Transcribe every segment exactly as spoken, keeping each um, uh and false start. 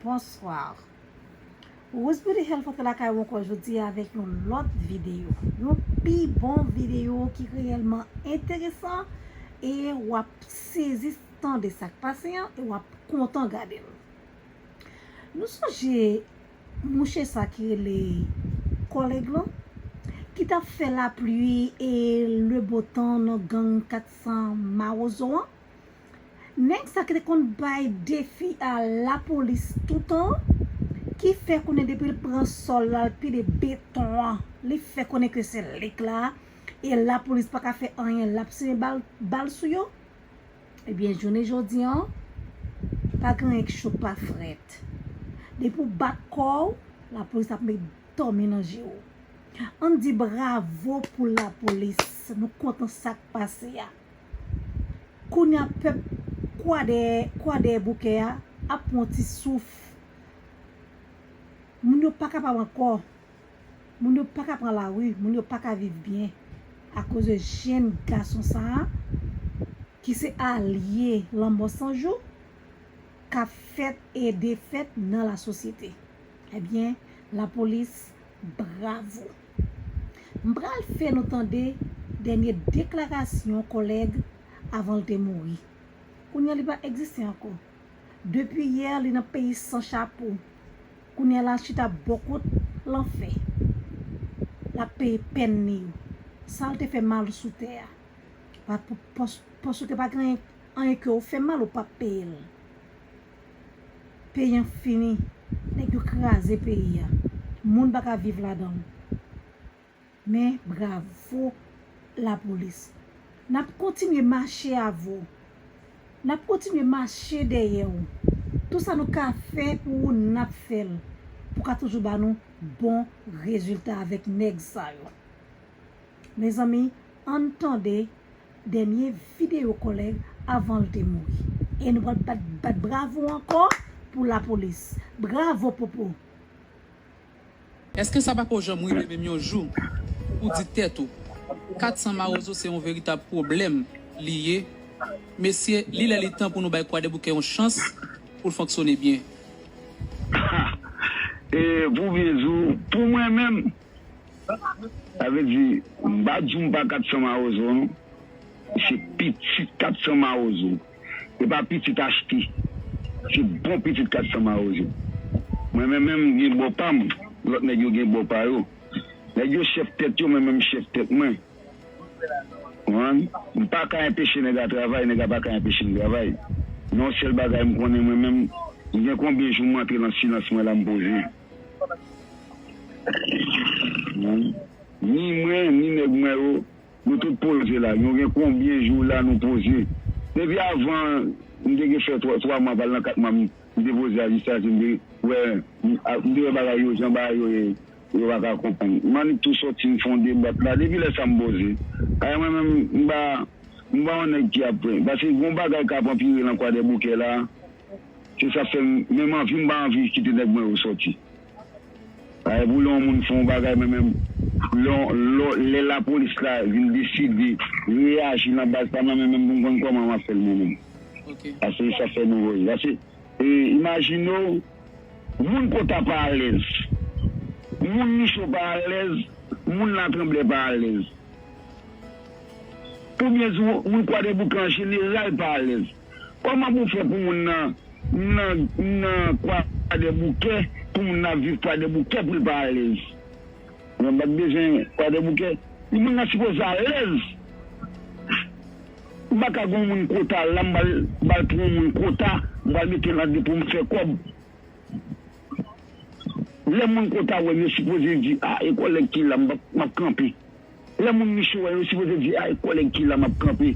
Bonsoir. Rose Beauty Health antre lakay ou ankò jodi a avèk yon lòt videyo. Yon pi bon videyo ki reyèlman enteresan e w ap sezi tande sa k pase an e w ap kontan gade l. Nou sonje mouche sa ki rele kòlèg lan ki t ap fè lapli e le botan nan gang kat san Mawozo an? Nèg sa ki te konn bay defi a lapolis toutan, ki fè konnen depi l pran sòl la, l pile beton an, li fè konnen ke se li k la, e lapolis pa ka fè anyen, l ap simen bal, bal sou yo. Ebyen, jounen jodi an, pa gen anyen k cho k pa frèt. Depi w bat kò w, lapolis ap met dòmi nan je w. Ann di bravo pou lapolis, nou kontan sa k pase a. Kounye a pèp Kwadèyè, Kwadèyè Boukè a ap pran yon ti souf. Moun yo pa kapab ankò. Moun yo pa ka pran lari, moun yo pa ka viv byen akoz de jenn gason sa a ki se alye lanmò san jou k ap fèt e defèt nan lasosyete. Ebyen, lapolis, bravo. M pral fè nou tande dènye deklarasyon kòlèg avan l te mouri. Kounye a li pa egziste ankò. Depi yè, li nan peyi san chapo. Kounye a la chita bò kot lanfè. L ap peye pèn li yo. Sa l te fè mal sou tè a. Pa, pa, paske pa gen anyen ke w fè mal, ou p ap peye l. Peyi an fini. Nèg yo kraze peyi a. Moun pa ka viv ladan l. Men bravo lapolis. N ap kontinye mache avè w. N ap kontinye mache dèyè w. Tou sa nou ka fè pou ou, n ap fè l. Pou w ka toujou ba nou bon rezilta avèk nèg sa yo. Mezanmi, ann tande dènye videyo kòlèg avan l te mouri. E nou pral bat, bat bravo ankò pou lapolis. Bravo, Popo! Èske sa pako janm rive menm yon jou pou w di tèt ou, kat san Mawozo se yon veritab pwoblèm li ye? Mesye, li lè li tan pou nou bay Kwadèboukè yon chans pou l fonksyone byen. E pou byen di w, pou mwen menm, sa vle di, m pa di w m pa kat san Mawozo non. Se pitit kat san Mawozo. E pa pitit achte. Se bon pitit kat san Mawozo. Mwen menm menm m gen bò pa m, lòt nèg yo gen bò pa yo. Nèg yo chèf tèt yo, mwen menm m chèf tèt mwen. Konprann? M pa ka enpeche nèg a travay, nèg a pa ka enpeche m travay. Men yon sèl bagay m konnen mwen menm, m gen konbyen jou m antre nan silans mwen la m poze. Ni mwen, ni nèg mwen yo, nou tout poze la. Nou gen konbyen jou la nou poze? Depi avan, m te gen fè twa, twa mwa, pral nan kat mwa, m, m te poze a jis sa, m te wè, m, a, m te wè bagay yo, jan bagay yo ye, yo pa ka konprann. M annik tou sòti, m fè yon debat la. Depi lè sa m poze. Ay, mwen menm, m pa, m pa yon nèg ki ap pran. Paske gen yon bagay k ap anpire nan Kwadèboukè la. Se sa fè m, menm anvi, m pa anvi kite nèg mwen yo sòti. Ay, pou lè yon moun fè yon bagay, mwen menm, lè, lè, lè lapolis la vin deside reyaji nan baz pa m la, mwen menm pou m konn kòman m ap fè l mwen menm. Ok. Paske se sa fè nou voye. Paske, e, imajine w, moun Kota pa alèz, moun Micho pa alèz, moun Latranblè pa alèz. Pou byen di w, moun Kwadèboukè an jeneral pa alèz. Kòman pou w fè pou moun nan, nan, nan Kwadèboukè, pou moun nan ap viv Kwadèboukè pou l pa alèz? Mwen m pa t bezwen Kwadèboukè. Moun nan sipoze alèz. M pa ka gen yon moun Kota la, m pral, m pral pran yon moun Kota, m pral mete l anndan pou m fè kòb. Lè moun Kota wè m, yo sipoze di, a, e kòlèg ki la, m ap, m ap kanpe. Lè moun Micho wè, yo sipoze di, a, e kòlèg ki la, m ap kanpe.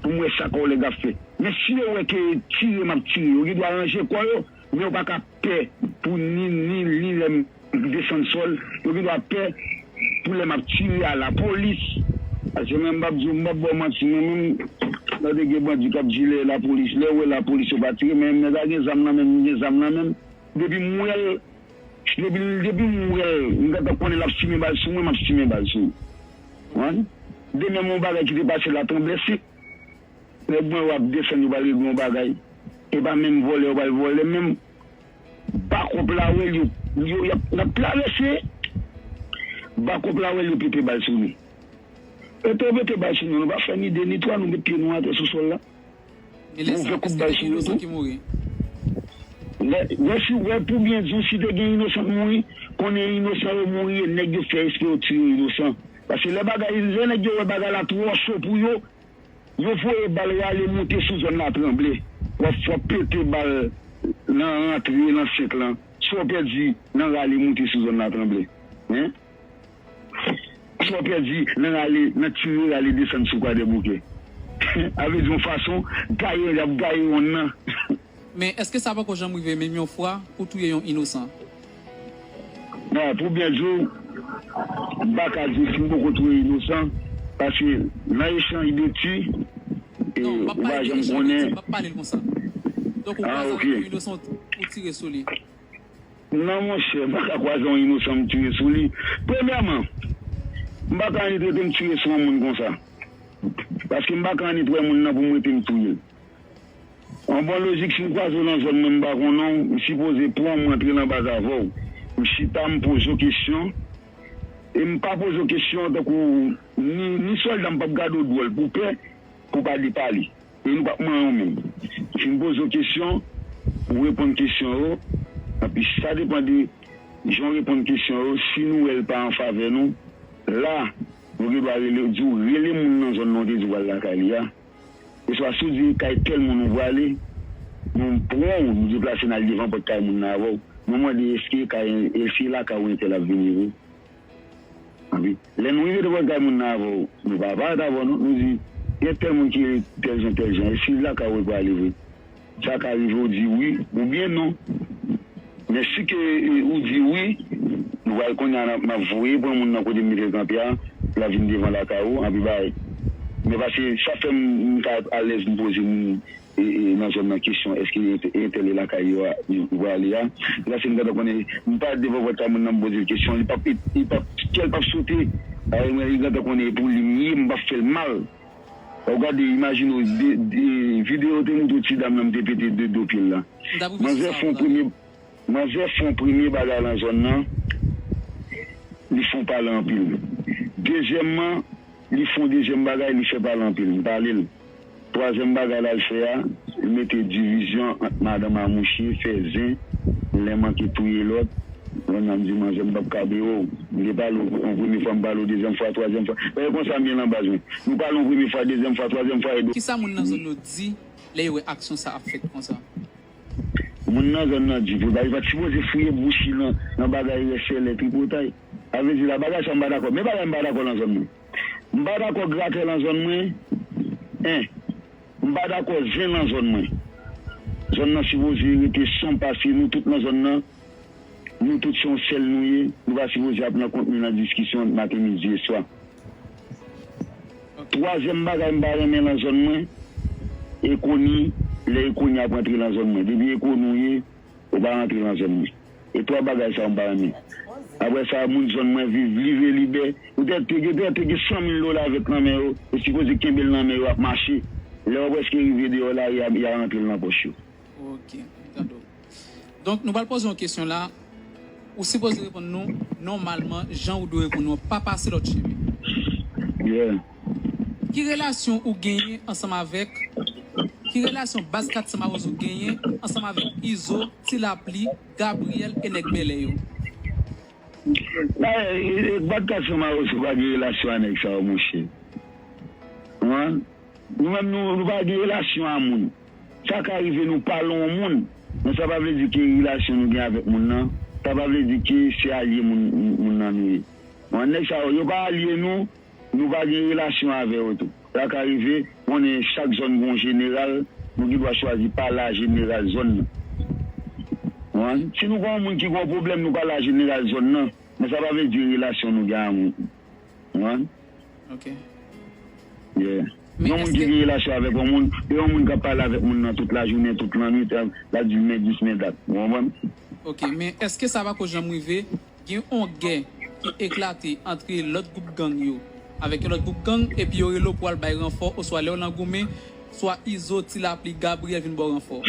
Pou m wè sa kòlèg ap fè. Men si yo wè ke tire m ap tire, yo gen dwa ranje kò yo, men yo pa ka pè pou ni, ni, ni lè m desann sòl, yo gen dwa pè pou lè m ap tire a lapolis. Paske mwen m p ap di w, m p ap ba w manti, mwen menm, lè te gen bandi k ap di lè lapolis, lè yo wè lapolis yo pa tire, men nèg la gen zam nan men m, m gen zam nan men m. Depi m wè l, depi, depi m wè l, m gentan konnen l ap simen bal sou mwen, m ap simen bal sou l. Konprann? De menm yon bagay ki te pase Latranblè, si nèg mwen yo ap desann, yo pral regle yon bagay. E pa menm vòlè yo pral vòlè menm. Bakòp la wè l, yo, yo, y ap, n ap travèse. Bakòp la wè l, yo pete bal sou nou. Etan yo pete bal sou nou, nou pa fè ni de ni twa, nou met pye nou atè sou sòl la. Gen lè sa, èske te gen inosan ki mouri? Lè, lè si, lè pou byen di w, si te gen inosan k mouri, konnen inosan yo mouri, e nèg yo fè espre yo tiye inosan. Paske lè bagay, lè nèg yo wè bagay la twò cho pou yo, yo voye bal rale moute sou zòn la tranble. W ap, w ap pete bal nan rantre nan senk lan. Sa w pèdi nan rale moute sou zòn la tranble. Hein? Sa w pèdi nan rale, nan tire rale desann sou Kwadèboukè. A vle di yon fason, gaye, y ap gaye wonn nan. Men èske sa poko janm rive menm yon fwa pou touye yon inosan? Non, pou byen di w, m pa ka di w si m poko touye inosan, paske nan echanj de ti, e, ou pa janm konnen. Non, m ap pale l konsa. Donk, ou kwaze yon inosan, ou tire sou li. Non, monchè, m pa ka kwaze yon inosan m tire sou li. Premyèman, m pa ka annik rete m tire sou yon moun konsa. Paske m pa ka annik wè moun nan pou m rete m touye l. An bon lojik, si m kwaze w nan zòn mwen, m pa konnen w, m sipoze pran w, m rantre nan baz avè w. M chita, m poze w kesyon. E m pa poze w kesyon tankou ni, ni sòlda, m p ap gade w dwòl pou pè, pou pa depale. E nou p ap manyen w menm. Si m poze w kesyon, ou reponn kesyon yo, anpi sa depann de jan w reponn kesyon yo, si nou wè l pa an favè nou, la, nou gen dwa rele, di w rele moun nan zòn nan w te di w pral lakay li a. Oswa si w di kay tèl moun ou prale, nou pran w, nou deplase n al devan pòt kay moun nan avè w. Nou mande èske kay, èske lakay ou entèl ap vini vre. Anpi, lè nou rive devan kay moun nan avè w, nou pa parèt avè w, non. Nou di, gen tèl moun ki rele tèl jan, tèl jan. Èske lakay ou e prale vre? Sa ka rive w di wi oubyen non. Men si ke, e, ou di wi, nou pral kounye a, n ap, n ap voye pran moun nan kote m mete l kanpe a, pou l ap vin devan lakay ou, anpi bay. Men paske sa fè m, m ka alèz m poze m, e, e, nan zòn nan kesyon, èske entèl e lakay yo a, yo, yo prale a? Se paske m gentan konnen, m parèt devan pòt kay moun nan, m poze l kesyon, li p ap, li p ap, kè l p ap sote. Paske mwen, li gentan konnen e pou li m ye, m p ap fè l mal. Ou gade, imajine w, de, de, videyo te montre w ti dam nan m te pete de do pye l la. Manzè fè yon premye, manzè fè yon premye bagay nan zòn nan, li fè w pale anpil. Dezyèmman, li fè yon dezyèm bagay, li fè pale anpil. M pale l. Twazyèm bagay l al fè a, li mete divizyon ant madanm a mouche, fè zen, len manke touye lòt. Kounye a m di manzè m p ap ka bere w. M te pale w yon premye fwa, m pale w dezyèm fwa, twazyèm fwa. E konsa m ye nan baz mwen. Nou pale yon premye fwa, dezyèm fwa, twazyèm fwa, e do. Kisa moun nan zòn yo di lè yo wè aksyon sa ap fèt konsa? Moun nan zòn nan di, pou bagay pa t sipoze fouye bouch li nan, nan bagay rèsèlè, tripotay. Sa vle di la, bagay sa m pa dakò. Men bagay m pa dakò nan zòn mwen. M pa dakò gratè nan zòn mwen. En. M pa dakò zen nan zòn mwen. Zòn nan sipoze rete sonb paske nou tout nan zòn nan. Nou tout se yon sèl nou ye. Nou pa sipoze ap nan kontni nan diskisyon maten, midi e swa. Twazyèm bagay m pa renmen nan zòn mwen, ekoni, lè ekoni ap rantre nan zòn mwen. Depi ekoni w ye, ou pa rantre nan zòn mwen. E twa bagay sa yo m pa renmen. Apre sa, moun zòn mwen viv liv e libè. Poutèt ke gen, poutèt ke gen san mil dola vèt nan men yo, yo sipoze kenbe l nan men yo ap mache. Lè yo prèske rive deyò lari a, y a rantre l nan pòch yo. Ok, m tande w. Donk, nou pral poze yon kesyon la. Ou sipoze reponn nou nòmalman, jan ou dwe reponn nou an, pa pase lòt chimen. Yeah. Ki relasyon ou genyen ansanm avèk, ki relasyon baz kat san Mawozo genyen ansanm avèk Izo, Ti Lapli, Gabriel e nèg bèlè yo? Ba, e, e, baz kat san Mawozo pa gen relasyon a nèg sa yo, monchè. Ou konprann? Nou menm, nou, nou pa gen relasyon a moun. Sa ka rive nou pale yon moun, men sa pa vle di ke relasyon nou gen avèk moun nan, sa pa vle di ke se alye moun, moun nan nou ye. Bon, nèg sa yo, yo pa alye nou, nou pa gen relasyon avè yo tou. Sa ka rive, konnen chak zòn gen yon jeneral, nou gen dwa chwazi pa la jeneral zòn nan. Bon, si nou gen yon moun ki gen yon pwoblèm, nou pa la jeneral zòn nan, men sa pa vle di relasyon nou gen a moun. Ou konprann? Ok. Yeah. Yon moun ki gen relasyon avèk yon moun, e yon moun k ap pale avèk moun nan tout lajounen, tout lannwit, l ap di l men dis, men dat. Ou konprann? Ok, men èske sa pako janm rive, gen yon gè ki eklate antre lòt gwoup gang yo avèk yon lòt gwoup gang, epi yo rele w pou al bay ranfò, oswa lè w nan goumen, swa Izo, Ti Lapli, Gabriel vin ba w ranfò?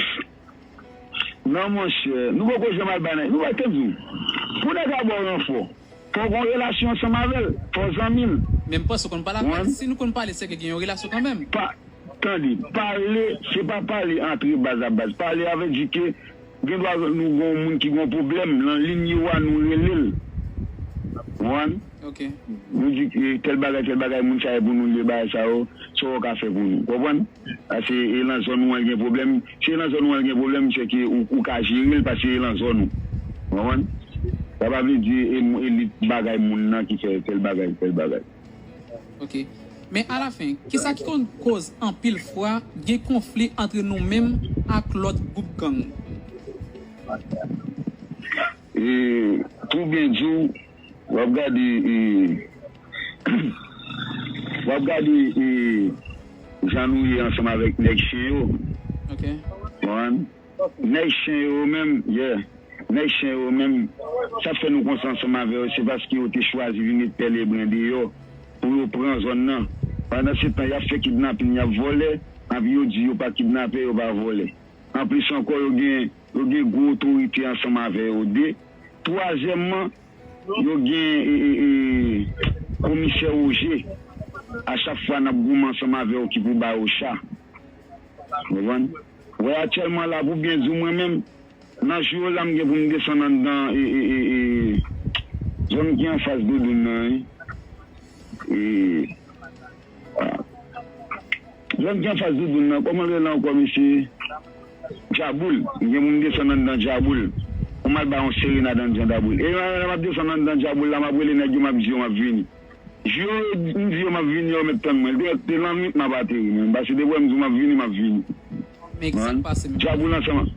Non, monchè, nou poko janm al ba nèg. Nou pa t ap di w. Pou nèg la ba w ranfò, fò w gen yon relasyon ansanm avè l, fò w zanmi l. Men m panse w konn pale avè l. Si nou konn pale, se ke gen yon relasyon kanmenm. Pa, tande, pale, se pa pale antre baz a baz. Pale a vle di ke gen dwa nou gen yon moun ki gen yon pwoblèm, nan liy yo a nou rele l. Ou konprann? Ok. Nou di ke tèl bagay, tèl bagay, moun sa e pou nou, li bagay sa yo, sa w ka fè pou nou. Konprann? Paske e nan zòn ou an l gen pwoblèm. Si e nan zòn ou an l gen pwoblèm, se ke ou, ou ka jere l paske e nan zòn ou. Ou konprann? Sa pa vle di e, e li bagay moun nan ki fè tèl bagay, tèl bagay. Ok. Men alafen, kisa ki konn koz anpil fwa gen konfli antre nou menm ak lòt gwoup gang? E, pou byen di w, w ap gade, e, w ap gade, e, jan nou ye ansanm avèk nèg chen yo. Ok. Konprann? Nèg chen yo menm, yeah. Nèg chen yo menm, sa fè nou konsa ansanm avè yo, se paske yo te chwazi vin met pèlebren deyò pou yo pran zòn nan. Pandan se tan, y ap fè kidnapin, y ap vòlè, anpi yo di yo pa kidnapè, yo pa vòlè. Anplis ankò, yo gen, yo gen gwo otorite ansanm avè yo de. Twazyèmman, yo gen, e, e, e, komisè Woje. A chak fwa n ap goumen ansanm avè yo ki pou ba yo cha. Ou konprann? Wè aktyèlman la, pou byen di w, mwen menm, nan jou yo la, m gen pou m desann anndan, e, e, e, e, zòn ki anfas Doudoun nan, wi. E, a, zòn ki anfas Doudoun nan, kòman l rele ankò, mesye? Djaboul. M gen pou m desann anndan Djaboul. Pou m al bay yon serenad anndan Djaboul. E lè m ap desann anndan Djaboul la, m ap rele nèg yo, m ap di yo m ap vini. Jou yo m di yo m ap vini, yo mèt tann mwen. Te, te nan nwit m ap ateri, men. Paske depi w wè m di w m ap vini, m ap vini. Men ki sa k pase menm? Djaboul ansanm.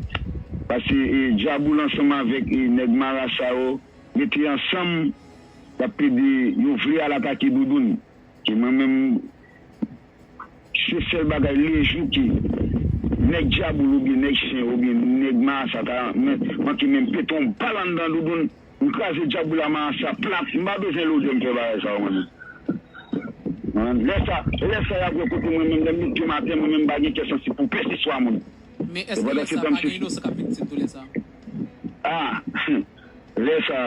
Paske, e, Djaboul ansanm avèk, e, nèg Mara sa yo, rete ansanm, y ap plede, yo vle al atake Doudoun. Ke mwen menm, se sèl bagay lejou ke nèg Djaboul oubyen nèg chen oubyen nèg Mara sa ta men, manke menm pete yon bal anndan Doudoun, m kraze Djaboul a Mara sa plat, m pa bezwen lodè m fè bagay sa yo mwen menm. Lè sa, lè sa y ap wè kote mwen menm, lè m met pye m atè, mwen menm m pa gen kè sansib pou pèsiswa moun. Men èske lè sa pa gen inosan k ap viktim tou lè sa? A, lè sa,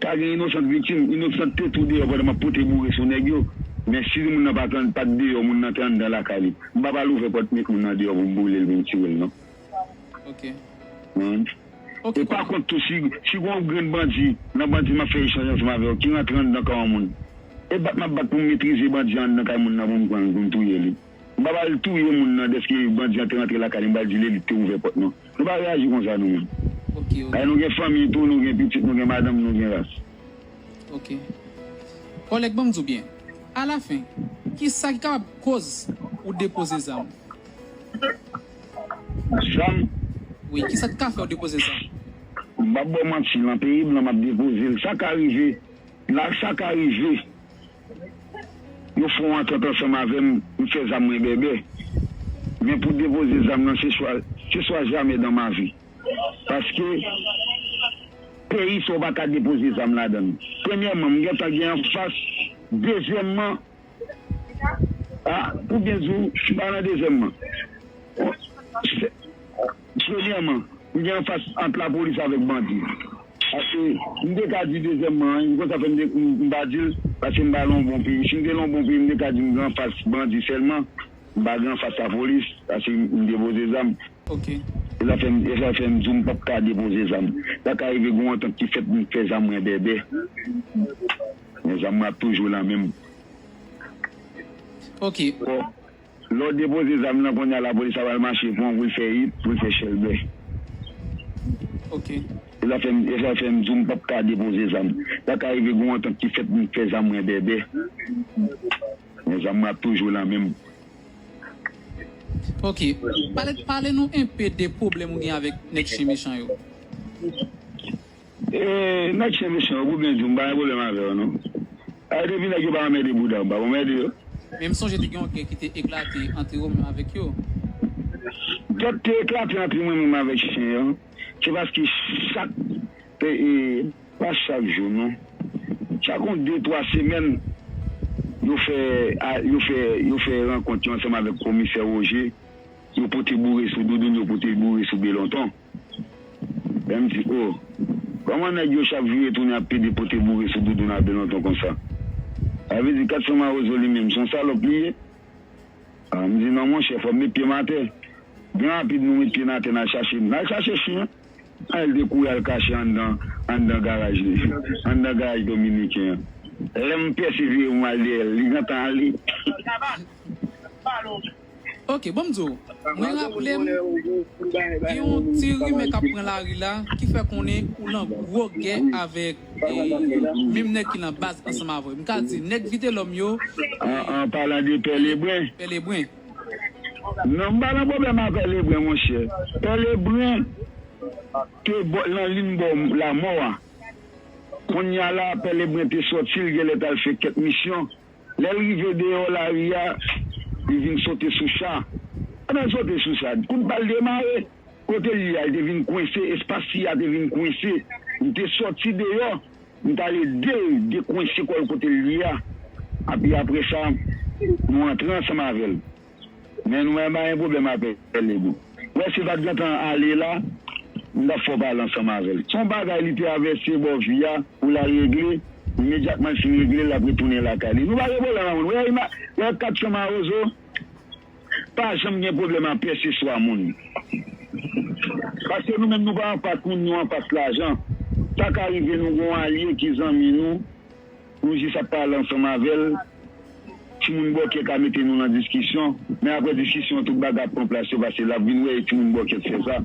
pa gen inosan k viktim, inosan te tou deyò pandan m ap pote boure sou nèg yo. Men si moun nan pa t, pa t deyò, moun nan te anndan lakay li, m p ap al ouvè pòt met moun nan deyò pou m boule l, pou m tire l, non. Ok. E pa kont tou, si, si gen yon grenn bandi, nan bandi m ap fè echanj ansanm avè yo, ki rantre anndan kay yon moun, e bat m ap bat pou m metrize bandi a anndan kay moun nan pou m pran l, pou m touye li. M p ap al touye moun nan dèske bandi an te rantre lakay li, m p al di l e li k te ouvè pòt nan. Nou pa reyaji konsa nou menm. Ok, ok. Ay, nou gen fanmi tou, nou gen pitit, nou gen madanm, nou gen ras. Ok. Kòlèg, ban m di w byen. Alafen, kisa ki kapab koz ou depoze zam? Zam? Wi, kisa ki ka fè w depoze zam? M p ap ba w manti, nan peyi blan m ap depoze l. Sa ka rive, la sa ka rive. Yo fè yon antant ansanm avè m, m fè zam mwen bèbè. Men pou depoze zam nan, se swa, se swa jamè dan ma vi. Paske peyi sa w pa ka depoze zam ladan l. Premyèman, m gentan gen anfas. Dezyèmman, a, pou byen di w, m pa nan dezyèmman. Se, premyèman, m gen anfas ant lapolis avèk bandi. Paske m te ka di dezyèmman, e konsa fè m te, m, m pa di l, paske m pa nan yon bon peyi. Si m te nan yon bon peyi, m te ka di m gen anfas bandi sèlman, m pa gen anfas lapolis, paske m, m depoze zam. Ok. E sa fè m, e sa fè m di w m p ap ka depoze zam. Sa ka rive gen yon antant ki fèt, m fè zam mwen bèbè. Men zam mwen ap toujou la menm. Ok. Bon. Lè w depoze zam nan, kounye a lapolis ap al mache pran w pou l fè it, pou l fè chèlbè. Ok. E sa fè m, e sa fè m di w m p ap ka depoze zam. Sa ka rive gen yon antant ki fèt, m fè zam mwen bèbè. Men zam mwen ap toujou la menm. Ok. Pale, pale nou enpe de pwoblèm ou gen avèk nèg chen mechan yo. E, nèg chen mechan yo, pou byen di w, m pa gen pwoblèm avè yo, non. A, depi nèg yo pa anmède bouda m, m p ap anmède yo. Men m sonje te gen yon gè ki te eklate antre ou menm avèk yo. Gè te eklate antre mwen menm avèk chen an, se paske chak, e, e, pa chak jou, non. Chak yon de, twa semèn, yo fè, a, yo fè, yo fè rankont yo ansanm avèk komisè Woje, yo pote boure sou Doudoun, yo pote boure sou Belonton. Lè m di, o, kòman nèg yo chak jou retounen ap pede pote boure sou doudoun Abel lontan konsa? Sa vle di Kat San Mawozo li menm, se yon salòp li ye? A, m di, non, monchè, fò m met pye m atè. Byen rapid, nou met pye n atè, n al chache, n al chache chen an. Al te kouri al kache anndan, anndan garaj li, anndan garaj dominiken an. Lè m pèsevire, m al dèyè l, li gentan ale. Ok, bon, m di w, mwen raple m, gen yon ti rimè k ap pran lari la, ki fè konnen ou lan gwo gè avèk e, menm nèg ki lan baz ansanm avè w. M ka di, nèg Vitelòm yo. An, an palan de Pè Lebren. Pè Lebren. Non, m pa lan pwoblèm ak Pè Lebren, monchè. Pè Lebren te bò, lan liy bò lamò a. Kounye a la, Pè Lebren te sòti, li genlè t al fè kèk misyon. Lè l rive deyò lari a, li vin sote sou cha. Pandan l sote sou cha, kout bal demare. Kote l ye a, li te vin kwense, espas li a te vin kwense. Li te sòti deyò, m t al ede l dekwense kò l kote l ye a. Epi apre sa, nou antre ansanm avè l. Men nou wè pa gen pwoblèm avè l, ebyen. Wè si l pa t gentan ale la, m t ap fè w pale ansanm avè l. Se yon bagay li travèse bò vi a pou l al regle, imedyatman l fin regle l, l ap retounen lakay li. Nou pa gen pwoblèm ak moun. Wè, ima- wè Kat San Mawozo, pa janm gen pwoblèm ak pèseswa moun. Paske nou menm nou pa anfas moun, nou anfas lajan. Sa ka rive nou gen yon alye ki zanmi nou, nou jis ap pale ansanm avè l. Timoun bòkyè ka mete nou nan diskisyon, men apre diskisyon tout bagay ap pran plas yo, paske l ap vin wè e timoun bòkyè k fè sa.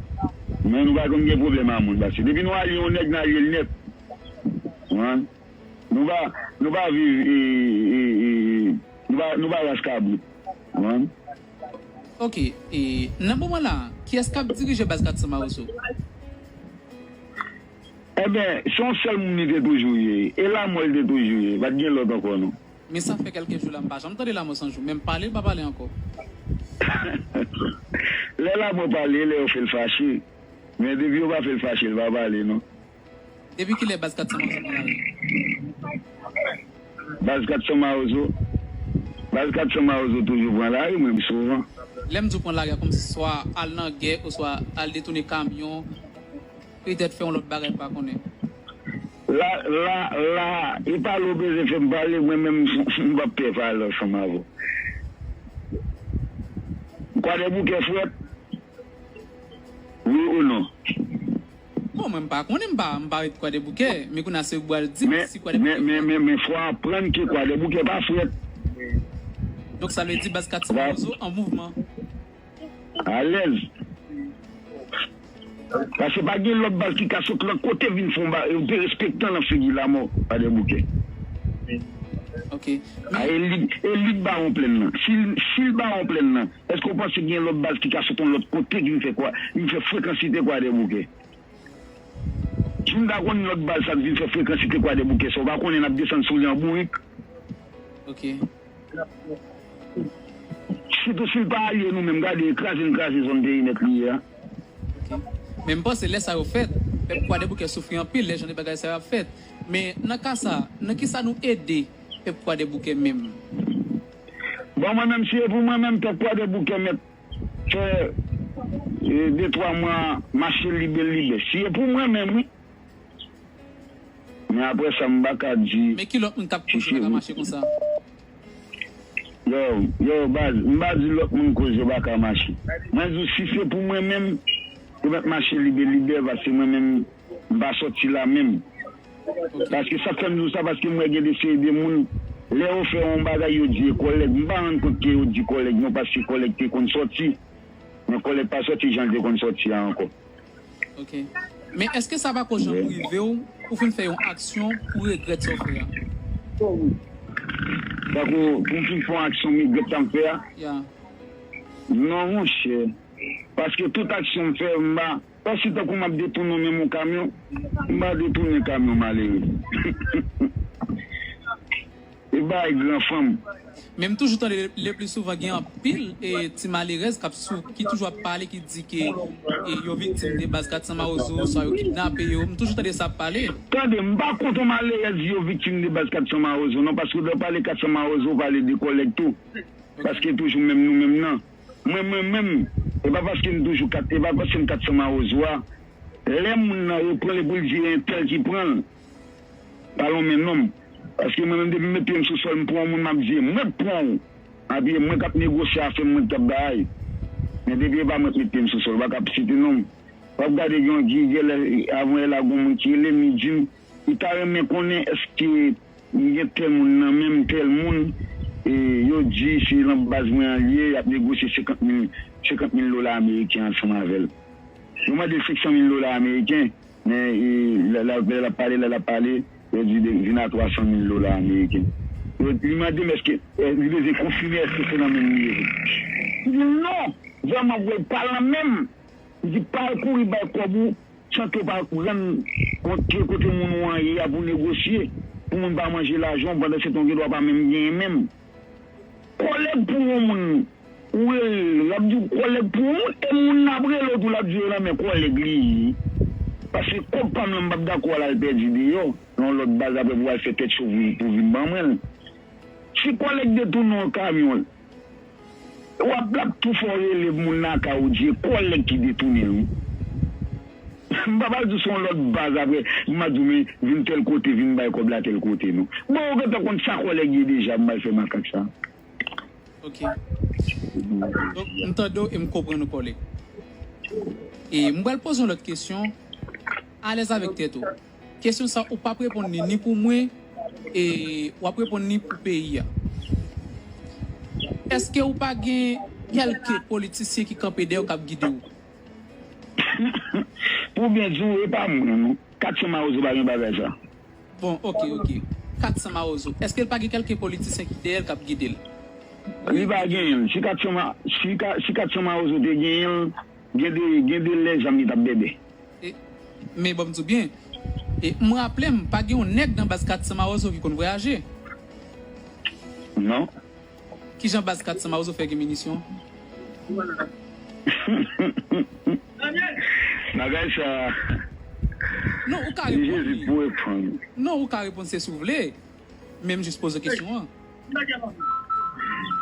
Men nou pa konn gen pwoblèm ak moun, paske depi nou alye yon nèg, n alye l nèt. Konprann? Nou pa, nou pa viv, e, e, e, nou pa, nou pa ras kabrit. Konprann? Ok, e, nan moman la, kiyès k ap dirije baz Kat San Mawozo? Enben, se yon sèl moun li te toujou ye. E Lamò li te toujou ye. Pa t gen lòt ankò, non. Men sa fè kèlke jou la, m pa janm tande Lamò Sanjou. Men m pale, l pa pale ankò. Lè Lamò pale, lè yo fè l fache. Men depi yo pa fè l fache, l pa pale, non. Depi kilè baz Kat San Mawozo pran lari? Baz Kat San Mawozo. Baz Kat San Mawozo toujou pran lari, mwen, souvan. Lè m di w pran lari a, kòmsi swa al nan gè, oswa al detounen kamyon, petèt fè yon lòt bagay m pa konnen. La, la, la, e pale w bezwen fè m pale, mwen menm, m p ap pè pale ansanm avè w. Kwadèboukè frèt? Wi ou non? Bon, mwen m pa konnen, m pa, m pa ret Kwadèboukè, men kounye a se ou k pral di m si Kwadèboukè frèt. Men, men, men, men fò w aprann ke Kwadèboukè pa frèt. Donk sa vle di baz Kat San Mawozo an mouvman. Alèz. Paske pa gen lòt baz ki ka sot lòt kote vin fè yon ba, yon derespektan nan figi Lamò Kwadèboukè. Ok. A, e li, e li k Bawon Plèn nan. Si, si l Bawon Plèn nan, èske w panse gen lòt baz ki ka sot yon lòt kote ki vin fè kwa, vin fè frekansite Kwadèboukè? Si m ta konn lòt baz sa k vin fè frekansite Kwadèboukè sa, ou pa konnen n ap desann sou li an bourik? Ok. Sitou si l pa alye nou menm, gade, e kraze n kraze zòn perimèt li ye a. Ok. Men m panse lè sa yo fèt, pèp Kwadèboukè soufri anpil lè jan de bagay sa yo ap fèt. Men nan ka sa, nan kisa nou ede pèp Kwadèboukè menm? Bon, mwen menm, si e pou mwen menm, pèp Kwadèboukè mèt fè, e, de twa mwa mache libè libè. Si e pou mwen menm, wi. Men apre sa, m pa ka di. Men ki lòt moun k ap koze yo pa ka mache konsa? Yo, yo, baz, m pa di lòt moun koze yo pa ka mache. Mwen di w, si se pou mwen menm, yo mèt mache libè libè, paske mwen menm, m pa sòti la menm. Paske sa k fè m di w sa, paske m wè gen de seri de moun, lè yo fè yon bagay, yo di e kòlèg. M pa rann kont ke yo di kòlèg, non, paske kòlèg te konn sòti. Men kòlèg pa sòti jan l te konn sòti a ankò. Ok. Men èske sa pa ko janm rive w pou w fin fè yon aksyon pou w regrèt sa w fè a? Tankou pou m fin fè yon aksyon, m regrèt sa m fè a? Ya. Non, monchè. Paske tout aksyon m fè, m pa. Pèsi tankou m ap detounen menm yon kamyon, m pa detounen kamyon malere. E bay gran fanm. Men m toujou tande le pli souvan gen anpil e ti malerèz k ap sou, ki toujou ap pale, ki di ke e yo viktim de baz Kat San Mawozo, swa yo kidnape yo. M toujou tande sa ap pale. Tande, m pa kont yon malerèz di yo viktim de baz Kat San Mawozo, non, paske lè w pale Kat San Mawozo, w pale de kòlèg tou. Paske toujou menm nou menm nan. Mwen, mwen menm, e pa paske m toujou kat, e pa paske m Kat San Mawozo a, Lè moun nan repran l epi l di e entèl ki pran l, pa lonmen non m. Paske mwen menm depi m met pye m sou sòl, m pran yon moun, m ap di e mwen k pran w. Epi e mwen k ap negosye afè m, mwen k ap bay. Men depi e pa mwen k met pye m sou sòl, ou pa ka ap site non m. W ap gade gen yon, gen, gen lè, avan yè la, gen yon moun ki rele m, li di m, li ta renmen konnen èske m gen tèl moun nan men m, tèl moun, e yo di se nan baz mwen an l ye, y ap negosye senkant mil, senkant mil dola ameriken ansanm avè l. Yo mande l senk san mil dola ameriken, men e, lè, lè, lè l ap pale, lè l ap pale, yo di de, vin a twa san mil dola ameriken. Yo, li mande m èske, e, li bezwen konfime èske se nan men m li ye. Li di non, vrèman vre, pa nan men m. Li di pa al kouri bay kòb ou, san ke w pa rann kont ke kote moun ou an ye a pou negosye, pou moun pa manje lajan w, pandan se tan w gen dwa pa menm genyen menm. Kòlèg pou yon moun, ou rele l, l ap di w kòlèg pou yon moun, e moun nan ap rele w tou, l ap di yo nan men kòlèg li ye. Paske kòb pa m lan, m p ap dakò al, al pèdi deyò, nan yon lòt baz apre pou al fè tèt cho pou, pou vin ban mwen l. Si kòlèg detounen yon kamyon, w ap, l ap tou fè w rele moun nan kay ou di e kòlèg ki detounen l, wi. M p ap al di w se yon lòt baz apre, m ap di w men vin tèl kote, vin bay kòb la tèl kote, non. Bon, ou gentan konn sa kòlèg ye deja, m pral fè makak sa. Ok. Donk, m tande w e m konprann ou, kòlèg. E m pral poze yon lòt kesyon, alèz avèk tèt ou. Kesyon sa, ou p ap reponn li ni pou mwen, e w ap reponn li pou peyi a. Èske ou pa gen kèlke politisyen ki kanpe dèyè w, k ap gide w? Pou byen di w, e pa mwen, non. Kat san Mawozo pa gen bagay sa. Bon, ok, ok. Kat san Mawozo. Èske l pa gen kèlke politisyen ki dèyè l, k ap gide l? Li pa genyen l. Si kat san Ma-, si ka-, si kat san Mawozo te genyen l, gen de, gen de lè zam li t ap bèbè. E, men ban m di w byen. E, m raple m, pa gen yon nèg nan baz kat san Mawozo ki konn vwayaje. Non. Kijan baz kat san Mawozo fè gen minisyon? Bagay sa. Non, ou ka reponn li. Jezi pou reponn. Non, ou ka reponn se si w vle. Men m jis poze kesyon an.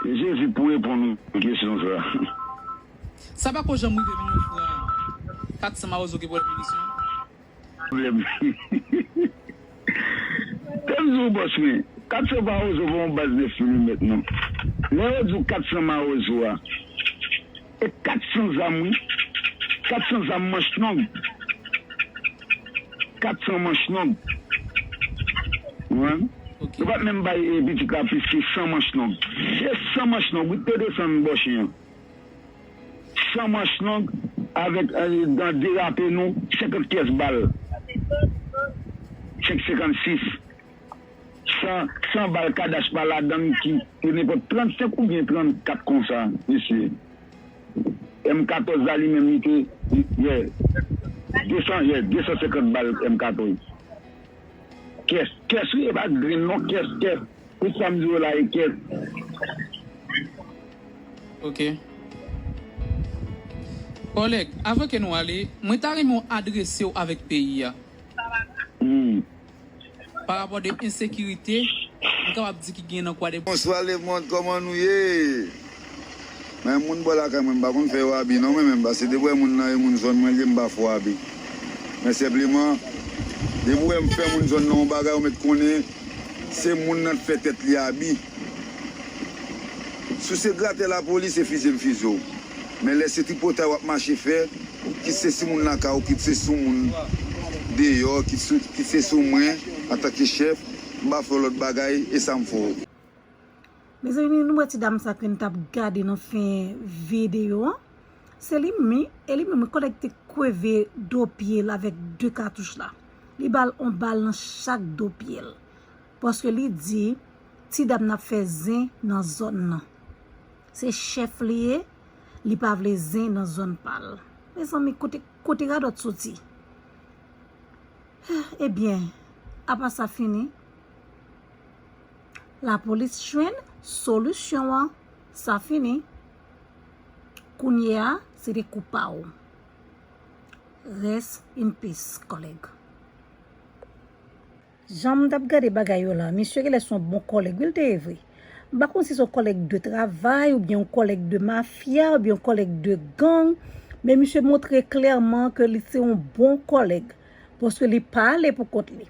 Jezi pou reponn kesyon sa. Sa pa ko janm rive vin yon fwa kat san Mawozo ki pran minisyon? Pwoblèm. Tèl di w bòs mwen, kat san Mawozo pa yon baz nèf milimèt non. Lè yo di w kat san Mawozo a, e kat san zam wi. Kat san zam manch long. Kat san manch long. Ou konprann? Ok. Yo pa t menm bay e pitit la plis ke san manch long. Se san manch long wi, te desann bò chen an. San manch long avèk, eh, dan derape nou, senkant pyès bal. Senk senkannsis. San, san bal kadach pa ladan l ki, ki nenpòt trannsenk oubyen trannkat konsa, mesye. M katòz la, li menm, li te, li, yeah. De san, yeah, de san senkant bal M katòz. Kès, kès, wi, e pa grenn non, kès, kès. Tout sa m di w la, e kès. Ok. Kòlèg, avan ke nou ale, mwen ta renmen w adrese w avèk peyi a. Hmm. Pa rapò de ensekirite, m kapab di ki gen nan Kwadèboukè. Bonswa lemonn, kòman nou ye? Men moun bò lakay mwen, m pa konn fè yo abi non, mwen menm, paske depi w wè moun nan e moun zòn mwen l ye, m pa fè w abi. Men senpleman, depi w wè m fè moun zòn nan yon bagay, ou mèt konnen se moun nan k fè tèt li abi. Si w se gratè lapolis, se fize m fize w. Men lè se tripotay w ap mache fè, kit se sou moun lakay ou, kit se sou moun deyò, kit sou, kit se sou mwen, antanke chèf, m pa fè w lòt bagay, e sa m fè w. Mezanmi, nou wè ti dam sa ke n t ap gade nan fen videyo an? Se li menm, wi. E li menm, wi, kòlèg te kweve do pye l avèk de katouch la. Li ba l on bal nan chak do pye l. Paske li di, ti dam nan ap fè zen nan zòn nan. Se chèf li ye, li pa vle zen nan zòn pa l. Mezanmi, kote, kote radòt soti? Ebyen, apa sa fini? Lapolis jwenn solisyon an, sa fini. Kounye a, se te kou pa w. Rest in peace, kòlèg. Jan m t ap gade bagay yo la, misye genlè se yon bon kòlèg, wi, l te ye vre. M pa konn si se yon kòlèg de travay, oubyen yon kòlèg de mafya, oubyen yon kòlèg de gang, Men misye montre klèman ke li se yon bon kòlèg, paske li pa ale pou kont li.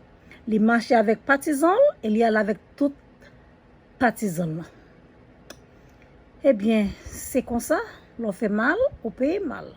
Li mache avèk patizan l e li ale avèk tout patizan l lan. Ebyen, se konsa, lè w fè mal, ou peye mal.